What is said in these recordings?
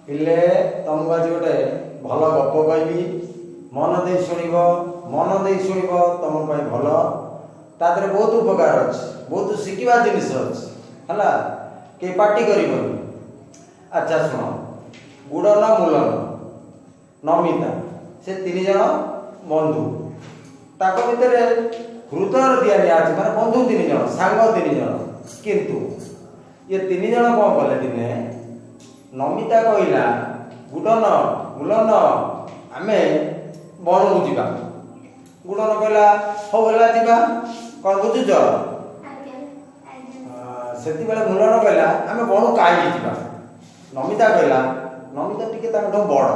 ପିଲେ, ତମକୁ ଆଜି ଗୋଟେ ଭଲ ଗପ କହିବି। ମନ ଦେଇ ଶୁଣିବ, ମନ ଦେଇ ଶୁଣିବ, ତମ ପାଇଁ ଭଲ। ତା ଦେହରେ ବହୁତ ଉପକାର ଅଛି, ବହୁତ ଶିଖିବା ଜିନିଷ ଅଛି। ହେଲା, କେହି ପାଟି କରିବନି। ଆଚ୍ଛା ଶୁଣ। ଗୁଡ଼ନ, ମୁଲନ, ନମିତା, ସେ ତିନି ଜଣ ବନ୍ଧୁ। ତାଙ୍କ ଭିତରେ ହୃଦୟର ଦିଆ ନିଆ ଅଛି, ମାନେ ବନ୍ଧୁ ତିନି ଜଣ, ସାଙ୍ଗ ତିନି ଜଣ। କିନ୍ତୁ ଇଏ ତିନି ଜଣ କ'ଣ କଲେ? ଦିନେ ନମିତା କହିଲା, "ଗୁଡ଼ନ, ମୁଲନ, ଆମେ ବଣକୁ ଯିବା।" ଗୁଡ଼ନ କହିଲା, "ହଉ ହେଲା, ଯିବା।" କ'ଣ ବୁଝୁଛ? ଆଜ୍ଞା। ସେତିବେଳେ ମୁଲନ କହିଲା, "ଆମେ ବଣକୁ କାହିଁକି ଯିବା?" ନମିତା କହିଲା, ନମିତା ଟିକେ ତାଙ୍କଠୁ ବଡ଼,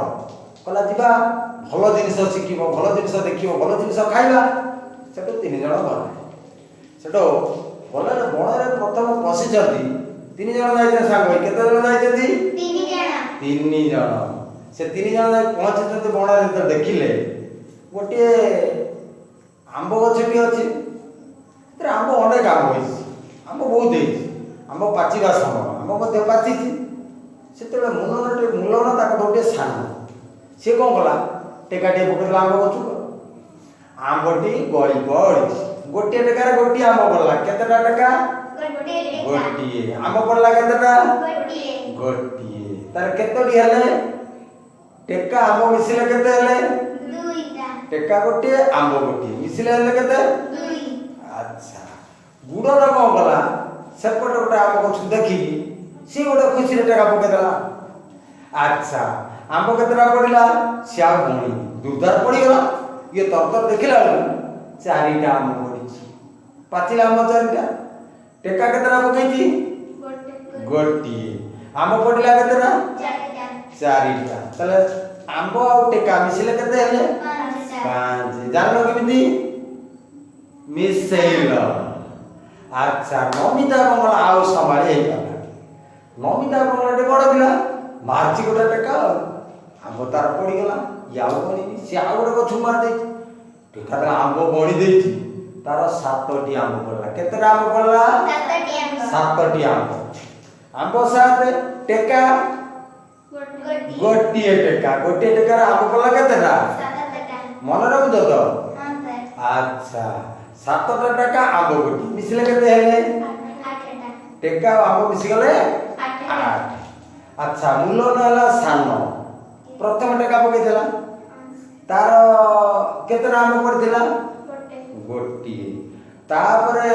କହିଲା, "ଯିବା, ଭଲ ଜିନିଷ ଶିଖିବ, ଭଲ ଜିନିଷ ଦେଖିବ, ଭଲ ଜିନିଷ ଖାଇବା।" ସେଠୁ ତିନି ଜଣ ଗଲେ। ସେଠୁ ଗଲେ, ବଣରେ ପ୍ରଥମ ପଶିଛନ୍ତି। ତିନି ଜଣ ଯାଇଛନ୍ତି ସାଙ୍ଗ ହୋଇ। କେତେ ଜଣ ଯାଇଛନ୍ତି? ତିନି ଜଣ। ତିନି ଜଣ। ସେ ତିନି ଜଣ ଯାଇ ପହଞ୍ଚିଛନ୍ତି ବଣରେ। ଯେତେବେଳେ ଦେଖିଲେ, ଗୋଟିଏ ଆମ୍ବ ଗଛଟି ଅଛି। ସେଥିରେ ଆମ୍ବ, ଅନେକ ଆମ୍ବ ହେଇଛି, ଆମ୍ବ ବହୁତ ହେଇଛି। ଆମ୍ବ ପାଚିବା ସମୟ, ଆମ୍ବ ମଧ୍ୟ ପାଚିଛି। ସେତେବେଳେ ମୁଲନ ଟିକେ, ମୁଲନ ତାଙ୍କଠୁ ଟିକେ ସାନ। ସିଏ କ'ଣ କଲା? ଟେକା ଟିକେ ପକେଇଦେଲା ଆମ୍ବ ଗଛକୁ। ଆମ୍ବଟି ଗଳି ପଡ଼ିଛି। ଗୋଟିଏ ଟେକାରେ ଗୋଟିଏ ଆମ୍ବ ପଡ଼ିଲା। କେତେଟା ଟେକା? ଗୋଟିଏ ଟେକା। ଗୋଟିଏ। ଆମ୍ବ ପଡ଼ିଲା କେତେଟା? ଗୋଟିଏ। ଗୋଟିଏ। ତାର କେତୋଟି ହେଲେ? ଟେକା ଆମ୍ବ ମିଶିଲେ କେତେ ହେଲେ? ଦୁଇଟା। ଟେକା ଗୋଟିଏ, ଆମ୍ବ ଗୋଟିଏ, ମିଶିଲେ ହେଲେ କେତେ? ଦୁଇ। ଆଚ୍ଛା, ଗୁଡ଼ନ କ'ଣ କଲା? ସେପଟେ ଗୋଟେ ଆମ୍ବ ଗଛ ଦେଖିକି ସିଏ ଗୋଟେ ଖୁସିରେ ଟେକା ପକେଇଦେଲା। ଆଚ୍ଛା, ଆମ୍ବ କେତେଟା ପଡ଼ିଲା? ସିଏ ଆଉ ଗଣିନି, ଦୁର୍ଦ୍ଧାର ପଡ଼ିଗଲା। ଇଏ ତରତର ଦେଖିଲା ବେଳକୁ ଚାରିଟା ଆମ୍ବ ପଡ଼ିଛି, ପାଚିଲା ଆମ୍ବ ଚାରିଟା। ଟେକା କେତେଟା ପକେଇଛି? ଗୋଟେ। ଗୋଟିଏ। ଆମ୍ବ ପଡ଼ିଲା କେତେଟା? ଚାରିଟା। ଚାରିଟା। ତାହେଲେ ଆମ୍ବ ଆଉ ଟେକା ମିଶିଲେ କେତେ ହେଲେ? ପାଞ୍ଚଟା। ପାଞ୍ଚ। ଜାଣିଲ କେମିତି ମିଶେଇଲ? ଆଚ୍ଛା, ନମିତା କଣ କଲା? ଆଉ ସମ୍ଭାଳି ହେଇପାରିଲା। ନମିତା କଣ କଲା? ଟିକେ ବଡ଼ ପିଲା, ମାରିଛି ଗୋଟେ ଟେକା ଆଉ ଆମ୍ବ ତାର ପଡ଼ିଗଲା। ଇଏ ଆଉ ଗଣିନି, ସିଏ ଆଉ ଗୋଟେ ଗଛକୁ ମାରି ଦେଇଛି ଟେକା। ତାର ଆମ୍ବ ଗଣି ଦେଇଛି, ତାର ସାତଟି ଆମ୍ବ ପଡ଼ିଲା। କେତେଟା ଆମ୍ବ ପଡ଼ିଲା? ସାତଟି ଆମ୍ବ। ସାତଟି ଆମ୍ବ। ଆମ୍ବ ସାତ, ଟେକା ଗୋଟିଏ। ଗୋଟିଏ ଟେକା। ଗୋଟିଏ ଟେକାର ଆମ୍ବ ପଡ଼ିଲା କେତେଟା? ସାତଟା। ମନେ ରଖୁଛ ତ? ହଁ ସାର୍। ଆଚ୍ଛା, ସାତଟା ଟେକା, ଆମ୍ବ ଗୋଟିଏ, ମିଶିଲେ କେତେ ହେଲେ? ଆଠଟା। ଟେକା ଆଉ ଆମ୍ବ ମିଶିଗଲେ ଆଠଟା। ଆଠ। ଆଚ୍ଛା, ମୂଲନ ହେଲା ସାନ। ପ୍ରଥମ ଟେକା ପକେଇଥିଲା, ତାର କେତେଟା ଆମ୍ବ ପଡ଼ିଥିଲା? ଗୋଟେ। ଗୋଟିଏ। ତାପରେ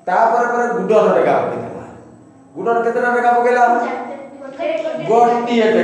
ତାପରେ ପରେ ଗୁଡନ ଟେକା ପକେଇଥିଲା। ଗୁଡନ କେତେଟା ଟେକା ପକେଇଲା? ଗୋଟିଏ। ଗୋଟିଏ ଟେକା।